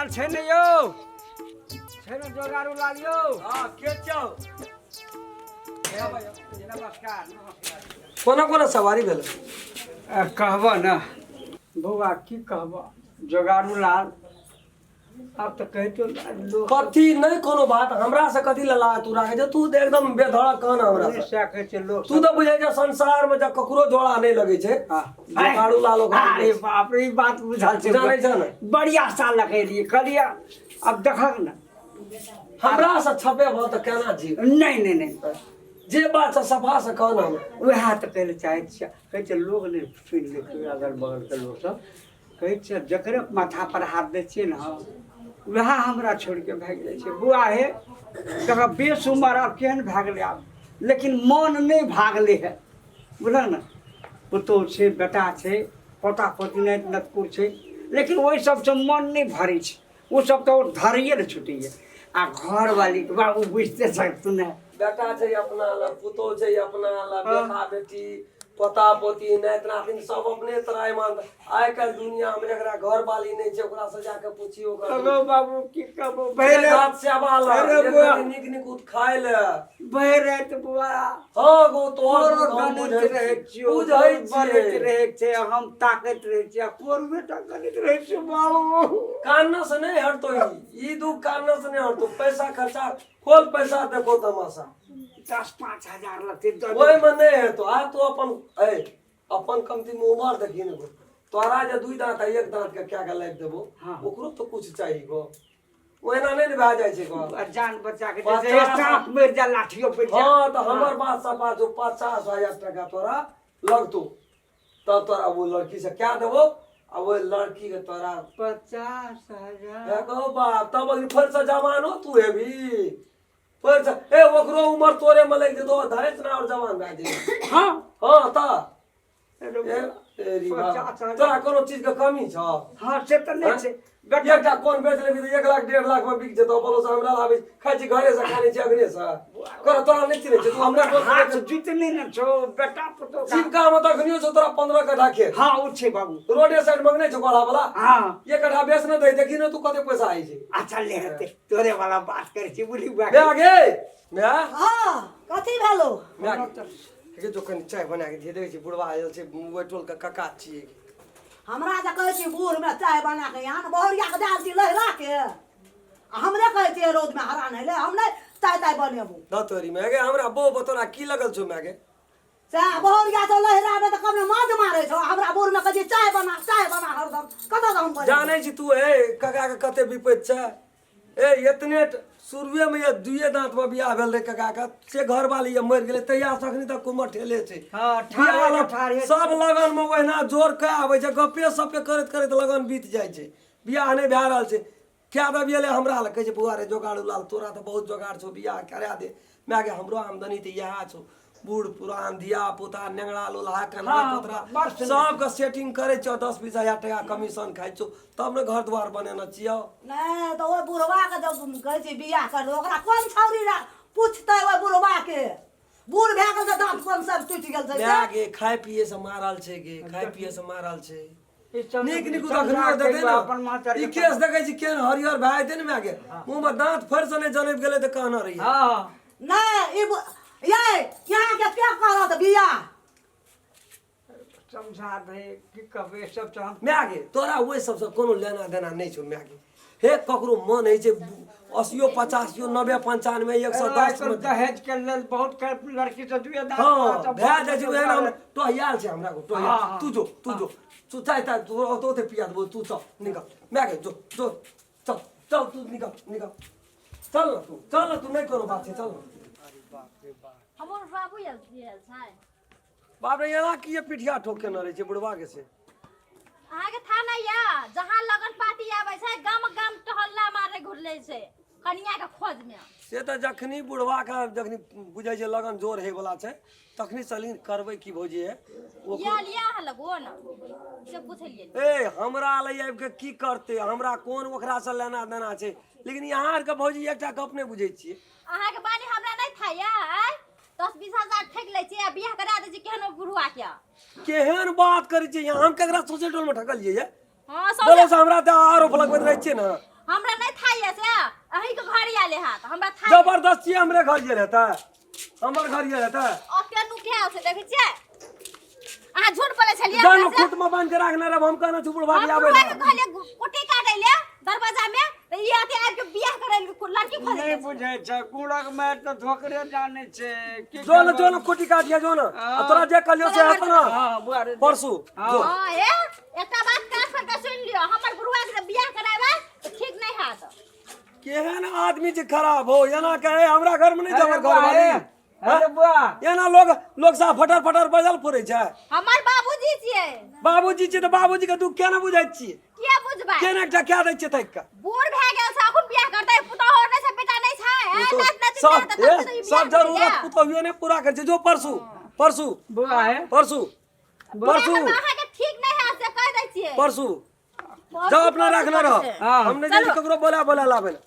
लाल छै ने यौ? छै ने जोगारू लाल यौ? हाँ, के छौ? नमस्कार, नमस्कार। कोना कोना सवारी भेल? कहबह ने बौआ, की कहबह जोगारू लाल, आब तऽ कहितो लोक कथी नहि कोनो बात। हमरा से कथी लला तू राखे छै? तू तऽ एकदम बेधड़क कह ना हमरा से। सएह कहै छै लोक। तू तऽ बुझै छै संसार में जब ककरो जोड़ा नहि लगै छै, जोगाड़ू लाल ओकरा। अरे बाप रे, ई बात बुझल छै। जानै छै ने? बड़ी आशा लगेलियै, कहलियै आब देखक ने। हमरा से छपे भऽ तऽ केना जीव? नहि नहि नहि। जे बात छै सफा से कह ना हमरा। उएह तऽ कहै लए चाहै छियै। कहै छै लोक नहि सुनि लै छै, अगल बगलके लोकसभ कहै छियै, जकरे माथा पर हाथ दै छियै ने, वएह हमरा छोड़िके भागि जाइ छै। बौआ हे, तकर बेस उमर आब केहन भए गेलै आब, लेकिन मन नहि भागलै हे, बुझलक ने? पुतोहु छै, बेटा छै, पोता पोती, नाति नतकुर छै, लेकिन ओहि सबसँ मन नहि भरै छै। ओ सब तऽ ओ धरैए ने छुटैए। आ घरवालीके बाबू बुझिते छथि ने। बेटा छै अपना लग, पुतोह छै अपना लग, बेटा बेटी, पोता पोती, नाति नातिन सब अपने तरह मान। आइ काल्हि दुनिया में जकरा घर वाली नहि छै, ओकरा से जाके पूछियो ओकर। हेलो बाबू, की कहबो एक भरि हाथ सेवा लग, अरे एक बुआ। रति नीक निकुत खाय ले। भरि राति बुआ हँ गो, तोहर तोरो दुख हम गणित बुझै रहै छी। छियौ, बुझै बढ़ैत छियै। रहै छै, हम ताकैत रहै छियै आ कोरबे टा करैत रहै छियै बाबू। कानना से नहीं हटतो ई दुख, कानना से नहीं हटतो। पैसा खर्चा खोल, पैसा देखो तमाशा। 10-5 हजार लगतै दऽ। ओहि में नहीं हेतो। आ तू अपन ए अपन कमती में उमर देखी ने गो। तोरा जे दुई दांत है, एक दांत के क्या के लाइब देबो। ओकरो तो कुछ चाही गो, ओहिना नहीं ने भए जाइ छै गो। आ जान बचा के 50 साँप मरि जा, लाठियो पड़ि जा। हाँ, तऽ हमर बात सफा छौ। 50,000 टका तोरा लगतौ, तब तोरा वो लड़की से क्या देबो आ ओहि लड़की के तोरा। 50,000? देखो बाप, तब अभी फेर से जवान हो तू हेबी फेर से। ए, ओकरो उमर तोरे में लागि जेतो, धैस ना और जवान भए जेबी। हाँ तऽ ए, तेरी बाप। 50,000। तोरा कोनो चीज के कमी छौ? हाँ, से तऽ नहि छै बेटा। एकटा कोन बेच लेबी तऽ 1 लाख 1.5 लाख में बिक जेतौ। बोलो से हमरा लाबै खाइ छी, घरे से खाने छी, अगने से कर। तोरा नहि चिन्है छी तू हमरा। हमर हाथ जुत नहि ने छौ बेटा पुतोह। जीविका में तऽ अखनियो छौ तोरा 15 कट्ठा खेत। हाँ, ओ छै बाबू। रोडे साइड मंगने छौ गोला वाला। 1 कट्ठा बेच ने दै, देखी ने तू कते पैसा आई छै। अच्छा, ले हेतै, तोरे वाला बात करै छी बुझली बुआ। मै गे, मै। हाँ, कथी भेलो? मै गे, जो कनि चाय बना के दे। देखै छी बुढ़वा आयल छै, ओहि टोल के कका छियै। हमरा जे कहै छी बूढ़मे चाय बना के आन, बहुरिया के दाल छी लहिरा के आ हमरे कहै छियै रौदमे हरान हेले। हम नहि चाय ताय बनेबो। दऽ तोरी मै गे, हमरा बो तोरा की लगल छौ मै गे? सएह बहुरिया सब लहिरा मे तऽ कमे मज मारै छौ। हमरा बूढ़मे कहै छी चाय बना, चाय बना हरदम, कतऽ से हम बनेबो? जानै छी तू ए कका के कते विपैत छै? ए, एतने शुरुए में ये दुए दांत में बियाह भेल रहे कका के, से घरवाली ये मरि गेलै, तहिया से अखनी तक कुमर ठेले छै। ठाढ़े बियाह के ठाढ़े। सब लगन में ओहिना जोर के आबै छै, गप्पे सप्पे करैत करैत लगन बीत जाइ छै। बियाह नहि भए रहल छै। क्या दबियले हमरा लग कहै छै, बौआ रे जोगाड़ लाल, तोरा तऽ बहुत जोगाड़ छौ, बियाह करा दे। माय गे, हमरो आमदनी तऽ इएह छौ। बूढ़ पुरान, धिया पुता, नेंगरा लोलहा, कन्हा कोतरा, बड़ सुन्दर। सबके सेटिंग करै छियौ, 10-20 हजार टाका कमीशन खाइ छौ, तब ने घर द्वार बनेने छियौ। नहि तऽ ओहि बुढ़बाके जब कहै छी बियाह कर, ओकरा कोन छौरी पुछतै? ओहि बुढ़बाके बूढ़ भए गेल छै, दाँत कोन सब टूटि गेल छै से? माय गे, खाय पिए से मारल छै गे, खाय पिए से मारल छै। ई सब नीक नीक समझा अखनियो के देतै ने। अपन मास्टर ई के केस देखै छी केहन हरियर भए जेतै ने माय गे, मुँह मे दाँत फेर से नहि जनैब गेलै तऽ कहने रहियै। नहि, ई ये यहाँके के करत बियाह? समझा दे, की कहबै, सब तऽ हम माय गे, तोरा ओहि सबसँ कोनो लेना देना नहि छौ। माय गे, हे, ककरो मन होइ छै 80 85 90 95 110 मे। दहेज के लेल बहुत के लड़की से दुए दाँत। हाँ, भए जाइ छै। ओहन हम टोहियाल छै हमरा को टोहियाल। तू जो, तू जो, तू चाय ताय तू ओते ओते पिया देबो। तू चल, निकल। माय गे, जो जो, चल चल, तू निकल निकल, चल न तू, चल न तू। नहि कोनो बात छै, चल न। हमर बाबू आयल आयल छै। बाप रे, एना किए पिठिया ठोक केने रहै छै बुढ़वा के से? अहाँके था नहीं या, जहाँ लगन पाती आबै छै, गाम गाम टहल्ला मारे घुरले छै कनिया के खोज में। से तऽ जखनी बुढ़वा के जखनी बुझै छै लगन जोर होय वाला छै, तखनी सलीन करबै की भौजी हे ओ। या लिया अहाँ लगो न से पूछलियै। ए, हमरा लए आबि के की करतै? हमरा कोन ओकरा से लेना देना छै? लेकिन यहाँ आरके भौजी एकटा गप नहि बुझै छियै। अहाँके बानी हमरा नहीं था या, आय 10-20 हजार ठकि लै छियै आ बियाह करा दै छियै केहनो बुढ़वा के। केहन बात करै छियै यहाँ? हम केकरा सोशल टोल में ठकलियै ये? हाँ। बोलो सौंसे से हमरा तऽ आरोप लगबैत रहै छियै ने। हमरा नहीं था ये से अही के घर आले हाथ हमरा था जबरदस्ती हमरे घर गेल हेतै, हमर घर गेल हेतै। ओते नुके आल से देखै छियै अहाँ झूठ बोलै छलियै जानो हमरा से? खूट में बांध के राखने रहब, हम कहने छी बुढ़वा के हम आबै बुढ़वा के लए। कहलियै कुट्टी काटै ले दरवाजा में तऽ ई अथी आबि के बियाह करै ले लड़की खोजै नहि बुझै छै गुड़क मारि तऽ धोकरे जानै छै की जो न करबै? जो न कुटी काटिया जो न आ तोरा जे कहलियौ से हेतौ न। हँ बुआ रे परसू जो। हँ हे एकटा बात कान पर के सुनि लियौ हमर बुढ़वा के जे बियाह करायबै तऽ ठीक नहि हैत। केहन आदमी छै खराब हो, एना कहे हमरा घर में नहीं अरे हमर बुआ, घर वाली। हे, अरे बुआ। एना लोग लोग साफ फटर फटर बजल फुरै छै। हमर बाबूजी छियै। बाबूजी छियै तऽ बाबूजी के दुख केना बुझै छियै? किया बुझबै? केना एकटा कए दै छियै ताकि कऽ? बूढ़ भए गेल छै अखन बियाह करतै, पुतोह नहि छै बेटा नहि छै, ओ तो नाति नातिन सब नहि हेतै, तब तऽ ई ए, बियाह सब जरूरत करैया। पुतोहियो ने पूरा करै छै। जो परसू परसू बुआ हे परसू बियाह परसू करबै अहाँके ठीक नहि हैत से कहि दै छियै। परसू जाओ अपना रखना रहो। हाँ। हम नहीं जानी ककरो बोला बोला लाबे ला।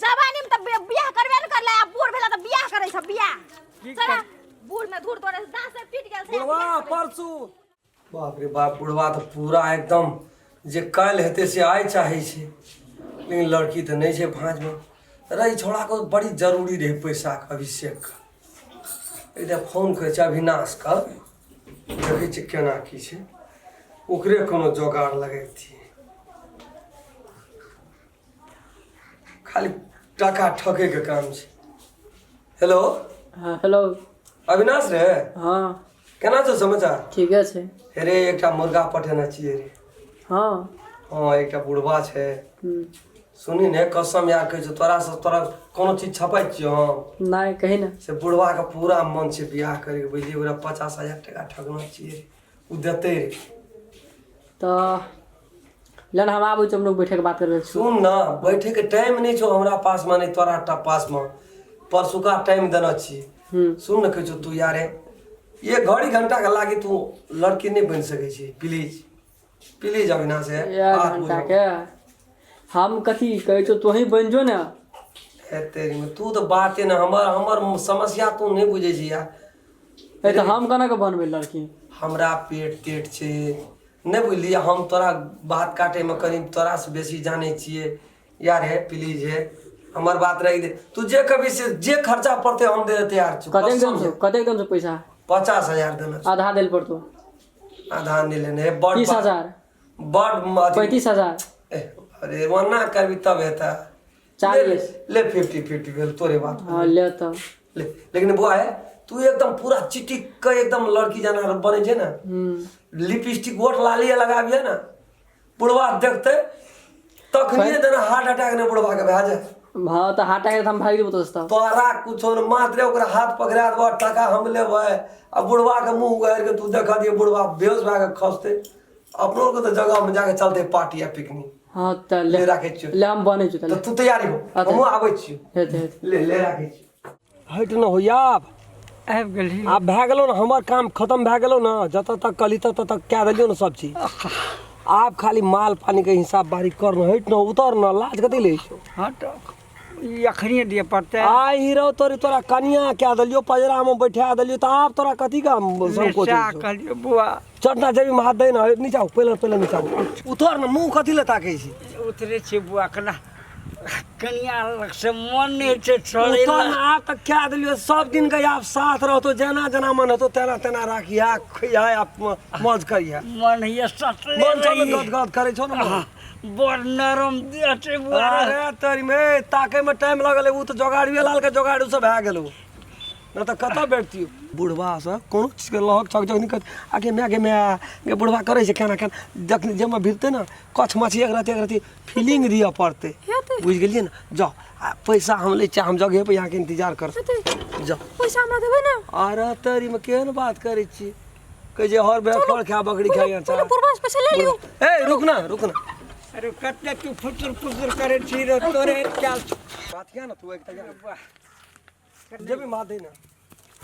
जवानी में तऽ बियाह करबे ने करलै, आब बूढ़ भेला तऽ बियाह करै छै बियाह। की चला बूढ़ में धूर तोड़े दाँत सब टूटि गेल छै। बुढ़वा परसू। बाप रे बाप, बुढ़वा तऽ पूरा एकदम जे काल्हि हेतै से आइ चाहै छै, लेकिन लड़की तऽ नहि छै भाँजमे। रे छोड़ाके बड़ी जरूरी रहै पैसाके अभिषेकके। एकटा फोन करै छै अविनाशके, देखै छियै केना की छै, ओकरे कोनो जोगाड़ लगैतियै। खाली टाका ठकैके काम छै। हेलो। हाँ हेलो। अविनाश रे। हाँ। केना छौ समाचार? ठीके छै। हे रे एकटा मुर्गा पठेने छियै रे। हाँ। हाँ एकटा बुढ़वा छै। सुनी ने कसम यार कहै छौ तोरा से, तोरा कोनो चीज छपै छियौ हम? नहि कही ने। से बुढ़वा के पूरा मन छै बियाह करैके, बुझलियै? ओकरा 50,000 टाका ठकना छियै, ओ देतै रे। तऽ ले ने हम आबै छी, हम लोग बैठे के बात करबै। सुन न, बैठे के टाइम नहि छौ हमरा पासमे, नहि तोरा टा पासमे। परसुका टाइम देने छियै। सुन ने कहै छौ तू यारे एक घड़ी घंटा के लागी तू लड़की नहि बनि सकै छी, प्लीज प्लीज अविनाश है। एक घंटा के हम कथी कहै छौ, तोही बनि जो ने। हे तेरी में तू तऽ बाते ने, हमर हमर समस्या तू नहि बुझै छी यार। ए तऽ हम केना के बनबै लड़की? हमरा पेट तेट छै नहि बुझलियै, हम तोरा बात काटैमे कनि तोरासँ बेसी जानै छियै यार। हे प्लीज हे हमर बात रहि दे, तू जे कभी से जे खर्चा पड़तै हम दे तैयार छी। कतेक कसम देम छौ? से। कतेक देम छौ पैसा? 50,000 देना छौ। आधा देल पड़तौ। आधा नहि लेने हे, बड़ 30,000। बड़ अथी- 35,000। एह, अरे ओना करबी तब हेतै। 40। ले 50-50 भेल तोरे बात। हाँ ले तऽ। ले, लेकिन बुआ है तू एकदम पूरा चिटिक के एकदम लड़की जना बनै छै ने, लिपस्टिक गोट लाली लगाबिहे ने, बुढ़वा देखते तखनिए जेना हार्ट अटैक ने बुढ़वा के भए जाए। हाँ तऽ हार्ट अटैक हम भागि जेबो तोरा। तोरा कुछो ने, मात्र ओकरा हाथ पकड़ा देबो टाका हम लेबै आ बुढ़वा के मुंह उघारि के तू देख दिए बुढ़वा बेहोश भए के खसते। अपनो के तऽ जगह में जाके चलते पार्टी आ पिकनिक। हाँ तऽ ले ले राखै छियौ। ले हम बनै छियौ तऽ तऽ तू तैयारी हो, अच्छा। हमहूँ आबै छियौ। हेतै हेतै। ले ले राखै छियौ। हटि न होइया आब। आबि गेली। आब भए गेलौ ने हमर काम खतम भए गेलौ ने, जतऽ तक कहली ततऽ तक कए देलियौ ने सब चीज। आब खाली माल पानी के हिसाब बारी कर न, हटि न उतर न, लाज कथी लै छौ? हँ तऽ ई अखनिए दिअ पड़तै। आइ हीरो तोरी तोरा कनिया कए देलियौ, पजरा मे बैठा देलियौ, तऽ आब तोरा कथी के संकोच निशा होइ छौ? कहलियौ बौआ। चटना जेबी में हाथ दै न, नीचा पहिले पहिले नीचा उतर न, मुँह कथी ले ताकै छी? उतरे छी बौआ, कना कनिया लग से मन नहि छै छोड़ै उतर लए। न, आब तऽ कए देलियौ सब दिन के आब साथ रहतो, जेना जेना मन हेतो तेना तेना राखिहा खइहा आ मौज करिहा। मन होइए सटले मन चल रही। गद गद करै छौ ने मन। बड़ नरम देह छै बौआ। अरे तोरी में ताकै में टाइम लगल, ओ तऽ जोगाड़िए लाल के जोगाड़ू सब भए गेलौ, नहि तऽ कतऽ भेटतियौ? बुढ़वा से कोनो चीजके लहक छक जखनी कहत आगे माय गे माय गे, बुढ़वा करै छै केना केना, जखनी जाहिमे भिड़तै ने कछ मछी एक रति एक रति फीलिंग दिअ पड़तै, बुझि गेलियै ने? जाउ आ पैसा हम लै छियै, हम जगहे पर अहाँके इंतजार करब, जाउ। पैसा हमरा देबै ने? अरे तोरीमे केहन बात करै छी, कहै छै हर बेर खर खा बकरी खा यहाँ। पहिले बुढ़वा से पैसा ले लियौ। ए रुक ना रुक ना। अरे कते तू फुसुर फुसुर करै छी रे, तोरे क्या बात किया ना तू एक जेबी मार दे ना।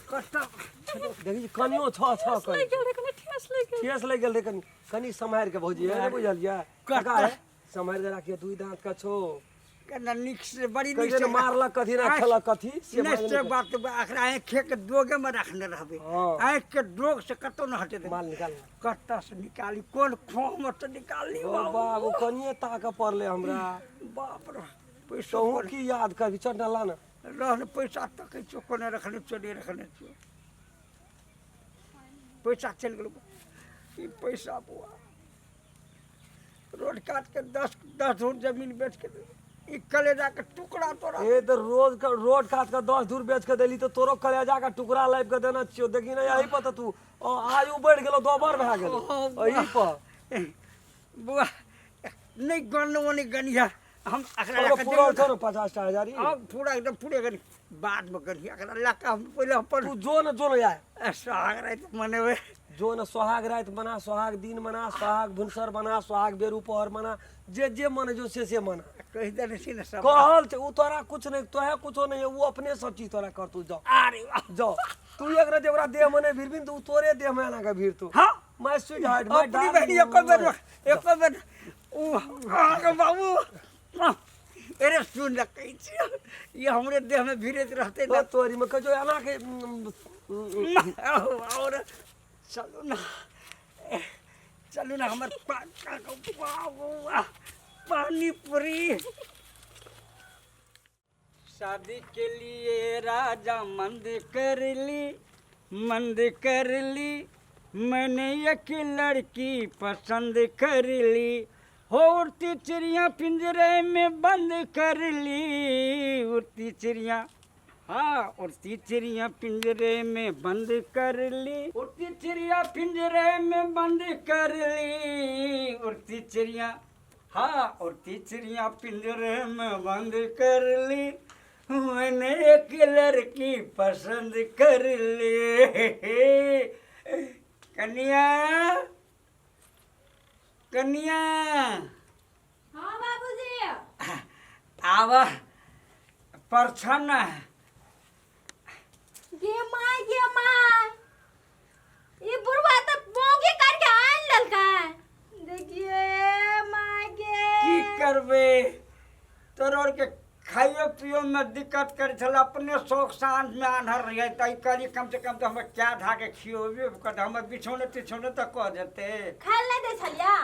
कष्ट देखी छी, कनियो छ छ करी लागि गेल रे, कनि ठेस लागि गेल। ठेस लागि गेल रे, कनि कनि सम्हारि के भौजी है, नहि बुझलियै? काका है, सम्हारि के राखियो, दुई दाँत का छो, केना नीक से बड़ी कहै नीक छै से ने मारलक कथी ना आँखि- खेलक कथी से नहि मायने से नहि बात एकरा आँखे के दोगे में रखने रहबै हँ। आँखि के दोग से कतौ न हटे माल निकाल ना। कतऽ से निकाली कोन खोह में से निकाली ओ बाबू कनिए ताकऽ पड़लै हमरा बाप रे पैसो तोहूँ की याद करबी चल ना ला ना रहने पैसा तकै छियो कोने रखने छियो नहि रखने छियो पैसा चलि गेलो ई पैसा बौआ रोड काट के दस दस धूर जमीन बेच के ई कलेजा के टुकड़ा तोरा ए तो रोज का रोड काट के 10 धूर बेच के देली तो तोरो कलेजा का टुकड़ा लाइब के देना छियो देखी ना यही पर तो तू ओ, आयु बढ़ गेलो दोबर भए गेलो एही पर बौआ नहि गनलो नहि गनिहा हम एकरा तोरो लऽ कऽ पूरा जेबै छौ ने 50 टा हजार ई? हम पूरा एकदम पूरे गनी बादमे गनिहा एकरा लऽ कऽ हम पहिले अपन तू जो न जो न यार सोहाग राति मनेबै जो न सोहाग राति मना सोहाग दिन मना सोहाग भुनसर मना सोहाग बेरू पहर मना जे जे मन जो से से मना कहि देने छी ने सब कहल छै उ तोरा कुछ नहीं तोहे कुछो नहीं उ अपने सब चीज तोरा करतू जाओ अरे वाह जाओ तू एक रति ओकरा देह में नहीं भिड़बिन तो उ तोरे देह में आना के भिड़तू हाँ माय स्वीट हार्ट माय अपनी बहनी एको बेर एको बेर उ अहाँके बाबू अरे सुन ल कहै छियौ ई हमरे देह में भिड़ैत रहतै ने तोरी में कजो एना के और चलू ना चलू ना हमर बाबू पानी पूरी शादी के लिए राजा मंद कर ली मंद कर ली मैंने एक लड़की पसंद कर ली हो उड़ती चिड़िया पिंजरे में बंद कर ली उड़ती चिड़िया हाँ उड़ती चिड़िया पिंजरे में बंद कर ली उड़ती चिड़िया पिंजरे में बंद कर ली उड़ती चिड़िया हाँ उड़ती चिड़िया पिंजरे में बंद कर ली मैंने एक लड़की पसंद कर ली कन्या कन्या हाँ बाबूजी आब परछन गे माय गे माय ई बुढ़वा तो बोंगी करके आन ललका देखिए माय गे की करबै तोर के खाइयो पियो में दिक्कत करै छल अपने शौक साँझमे आन्हर रहियै तऽ ई करी कम से कम तऽ हमरा कए धाके खियेबे करतै हमर बिछौने तिछौने तऽ कऽ देतै खाय लए नहि दै छलियै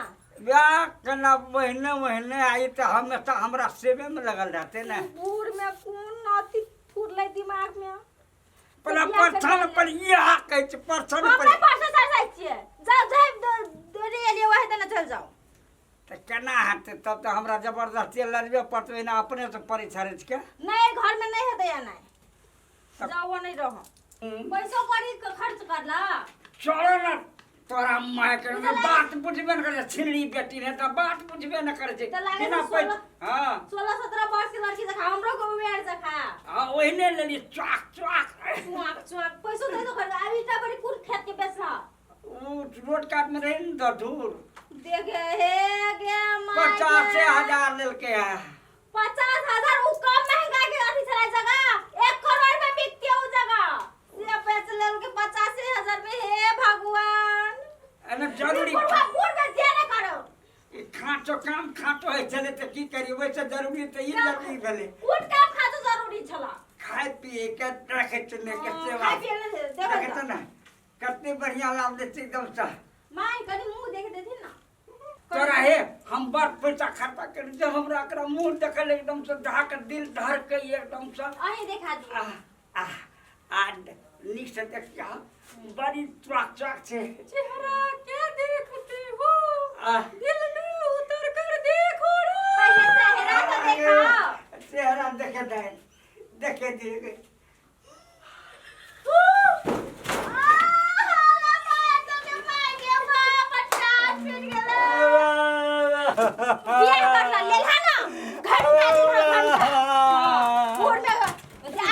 वएह केना महीने महीने आई तऽ हमेशा हमरा सेवेमे लगल रहतै ने बूढ़ में कोन अथी फुरलै दिमाग में पहिले परछन पर इएह कहै छै परछन हम पर नहि परसे सर जाइ छियै जाउ जाउ दौड़े एलियै वही देने चलि जाउ तऽ केना हेतै तब तऽ हमरा जबरदस्ती लड़बे पड़तै ने अपनेसँ पड़ै छड़ैत के नहि घरमे नहि हेतै एनाइ जाउ नहि रहो पैसो कौड़ी खर्च करला चलो ने तोरा मायके बात बुझबे ने करै छै छिनरी बेटी ने तऽ बात बुझबे ने करै छै तऽ लागै बिना छै पैसा सोलह हँ 16-17 वर्ष के लड़की देखा हमरो को उमेर देखा हँ ओहिने लेलियै चौक चौक चुआक चुआक पैसो दे दो खर्च आब ईटा बड़ी कुल खेत के बेचला ओ रोड कात में रहे ने तऽ धूर देखे हे गे माय पचासे गे। हजार लेलकै है 50,000 उ कम महंगा के अथी छलै जगह 1 करोड़ में बिकते उ जगह से बेच लेलकै 85,000 में हे भगवान एने जरूरी बुढ़वा बूढ़ में जे नहि करो ई खाँचो काम खाँचो होइ छलै तऽ की करी ओहिसँ जरूरी तऽ ई जरूरी भेलै कोन काम खातो जरूरी छला खाय पिए के रखै चुनै के सेवा खाय पिए ले देखै देखै तऽ ने कते बढ़िआँ लाभ दै छै एकदमसँ माय कनि मुँह देख देथिन ना तोरा हे हम बड़ पैसा खर्चा कर जे हमरा एकरा मुँह देखल एकदमसँ धक दिल धड़कै एकदमसँ अहीं देखा दियौ आ आ आ नीकसँ देखियौ बड़ी चौक चौक छै चेहरा क्या देखते हो आ दिल में उतर कर देखो ना पहिले चेहरा तो देखाओ चेहरा देखे दे देखे दे बियाह कर लेल हा ना घर उठा ले घर उठा बूढ़ में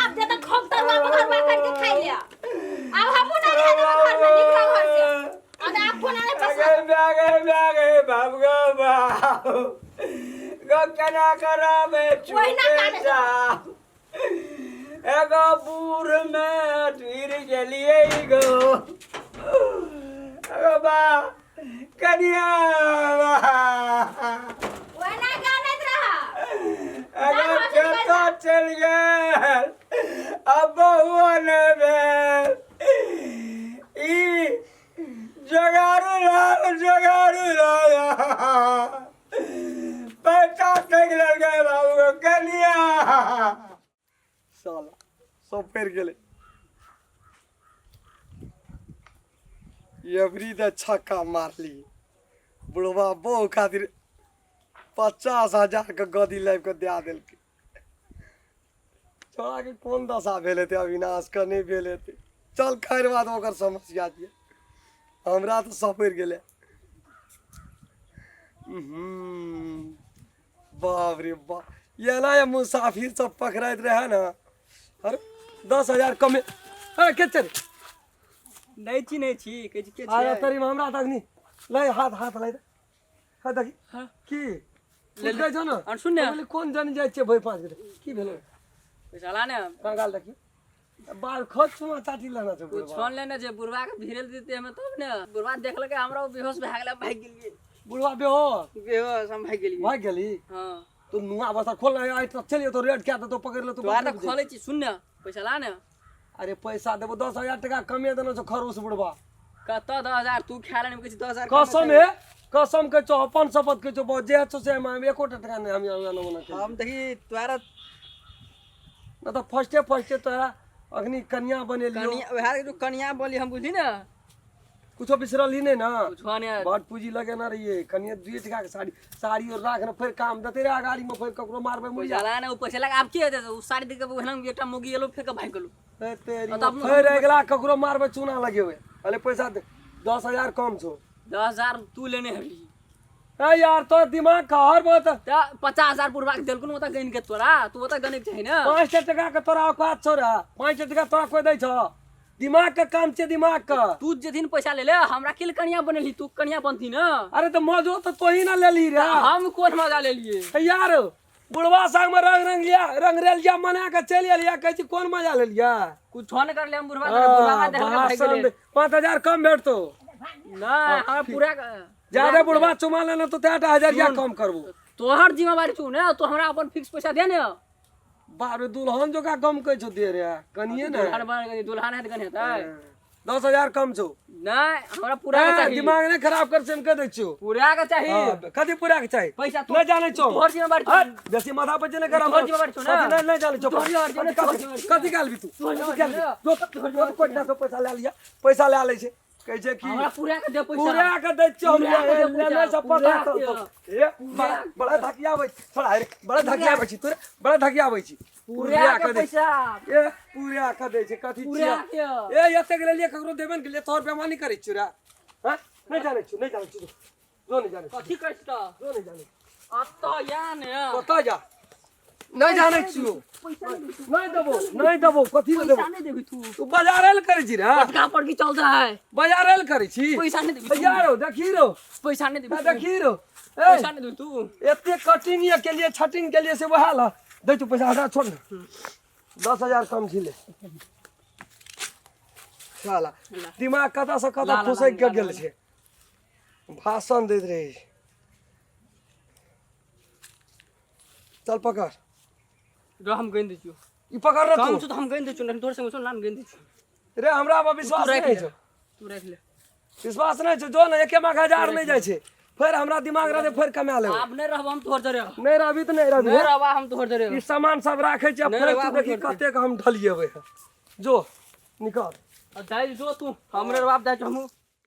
आब दे त खूब तरुआ बघरुआ करके खाइ लिया आब हमहूँ नहीं रह देबै घर में निकलो घर से और आप फोन आने पसंद गे बाप गो बाप गो केना कराबे ओहिना काने जा एगो बूढ़ में जुड़ गेलियै गो एगो बा कनिया बा ओहिना गानैत रह एगो चलि गेल आ बहुओ नहि भेल। ई जोगाड़ू लाल, जोगाड़ू लाल पैसा ठकि लेलकै बाबू कनिया। साला सब फेर गेलै। एवरी तऽ छक्का मारली बुढ़वा, बहु खातिर 50,000 के गदी लाबि कऽ दए देलकै। छोड़ा के कोन दशा भेल हेतै अविनाश के, नहि भेल हेतै। चल खैर, बाद ओकर समस्या छियै, हमरा तऽ सपरि गेलै। बाप रे बाप, एना ये मुसाफिर सब पकड़ाइत रहे ने। अरे 10,000 कमे, अरे के चल नहि चिन्है छी, कहै छी के अरे छियै? तरी में हमरा तखनी लै हाथ, हाथ लै दे। हाँ देखी की ले छौ ने। और सुन ने। हम कहलियै, कोन जन जाइ छियै भरि पाँच गोटे की भेलै? पैसा ला ने। कंगाल देखी बाल खोज छुआ चाटी लेना छै तू बुढ़बा। छन लेने छै, बुढ़वा के भिड़ेल देते हमे तब ने। बुढ़वा देखलकै हमरा, ओ बेहोश भए गेलै, भागि गेलियै। बुढ़वा बेहोश? बेहोश, हम भागि गेलियै। भागि गेली? हाँ। तू नुआ बस्ता खोल ना, आइ तक चलिए तो रेट क्या तो पकड़ ले तू। तोरा तऽ खोलै छी, सुन ने, पैसा ला ने। अरे पैसा देबो, 10,000 टका कमे देनो छौ खरोस बुढ़वा। कतऽ 10,000? तू खा लेने कहै छी 10,000। कसम हे, कसम के छौ, अपन शपथ के छौ, बहुत जे छौ से हम एकोटा टका नहि हम एना ओना केलियै। हम देखी तोरा ना तऽ फर्स्टे फर्स्टे तोरा अखनी कनिया बनेलियौ। कनिया वएह जो कनिया बोली हम, बुझली ने। कुछो बिसरल ही नहीं ना? कुछो ने। बड पूंजी लगेने रहिए कनिया, 2 टका के साड़ी, साड़ी और राख ने, फेर काम देते रहे गाड़ी में, फेर ककरो मारबै मुड़िया। पैसा ला ने, ओ पैसा लगा आब की हेतै? ओ साड़ी देख के ओहिना एकटा मोगी एलो, फेर के भागि गेलो। ए तेरी। तब फेर अगिला ककरो मारबै चूना लगेबै। अरे पैसा दे, 10,000 कम छौ। 10,000 तू लेने हेबही। ए यार, तो दिमाग का हर बात। तऽ 50,000 बुढ़वा के देलकुन ओतऽ गनि के तोरा, तू ओतऽ गनै के चाही ने। 5 टका के तोरा औकात छौ रे? 5 टका तोरा कोई दै छौ? दिमाग के काम छै, दिमाग के। तू जे दिन पैसा ले ले, हमरा के लिए कनिया बनेली? तू कनिया बनती ने। अरे तऽ मजो तऽ तोही ना लेली रे। हम कोन मजा लेलिए? ए यार, बुढ़वा संग में रंग रंग लिया, रंग रेलिया मना के चलि एलिया, कहै छी कोन मजा लेलिया। कुछो नहि करले हम बुढ़वा के, बुढ़वा देखल के भागि भाषण गेलै। दे, 5,000 कम भेटतो। नहि, हमरा पूरा ज्यादा बुढ़वा चुमा लेना तो तेटा हजरिया कम करबो। तोहर जिम्मेवारी छौ ने, तो हमरा अपन फिक्स पैसा दे ने। बाप रे, दुल्हन जोका कम कहै छौ दे रे कनिये ने। दुल्हन बन गेली, दुल्हन है तऽ कनि हेतै। 10,000 कम छौ। नहि, हमरा पूरा के ए, चाही। दिमाग नहि खराब कर से हम कह दै छियौ। पूरा के चाही। हाँ, कथी पूरा के चाही? पैसा नहि जानै छौ। तोहर जिम्मेवारी छौ। हट, बेसी माथा पर जे नहि कर। तोहर जिम्मेवारी छौ ने। कथी नहि, नहि जानै छौ। तोहर जिम्मेवारी छौ ने, कथी तोहर जिम्मेवारी छौ। कथी गालबी तू? तोहर कथी जिम्मेवारी गालबी? छौ। जो जो कोई ना पैसा ले लिया, पैसा ले लै छै, कहै छै कि हमरा पूरा के दे पैसा। पूरा के दै छियौ हम। पूरा के दे ले पैसा, ले सब पता पूरा तो के। ए बड़ा बड़ा धकियाबै छी छोड़ा रे, बड़ा धकियाबै छी तोरे, बड़ा धकियाबै छी। पूरा के दै पैसा। ए पूरा के दै छै कथी पूरा छियै? के। ए एतेक लेलियै, ककरो देबे ने केलियै, तोहर बेमानी करै छियौ रे। हँ, नहि जानै छियौ, नहि जानै छियौ, जो नहि जानै छियौ। कथी कहै छी तऽ? जो नहि जानै। अतऽ या ने। कतऽ जा, नहि जानै छियौ, नहि देबो, नहि देबो, कथी लए देबो? पैसा नहि देबी तू? तू बाजारे लए करै छी रे? पटका पर की चलता है? बाजारे लए करै छी? पैसा नहि देबी तू? यारो देखी रो। पैसा नहि देबी तू? देखी रो ए। पैसा नहि देबी तू? एते कटिंग ये के लिए, छटिंग के लिए से वएह ला दै तू पैसा हटा, छोड़ ने, 10,000 कम छिले। साला दिमाग कतऽ से कतऽ ला, ला, फुसकि के ला, गेल ला। छै, भाषण दैत रहै छै। चल पकड़। जो हम गनि दै छियौ। ई पकड़ रे। कम तू छौ तऽ हम गनि दै छियौ, नहीं तोहर संग छौ, लान गनि दै छियौ। रे हमरा पर विश्वास तू राखि नहि ले। छौ? तू राखि ले। विश्वास नहि छौ? जो ने, एके माघ हजार नहि जाइ छै, फेर हमरा दिमाग रहतै, फेर कमा लेबै। आब नहि रहब हम तोहर जरे। नहि रहबी तऽ नहि रहबी। नहि रहबा हम तोहर जरे। ई सामान सब राखै छै आ नहि फेर रहबा तू हम देखी तोहर जरे। कतेक हम ढलिएबै। जो निकल। अब जाइ जो तू, हमरे बाप जाइ हमहूँ।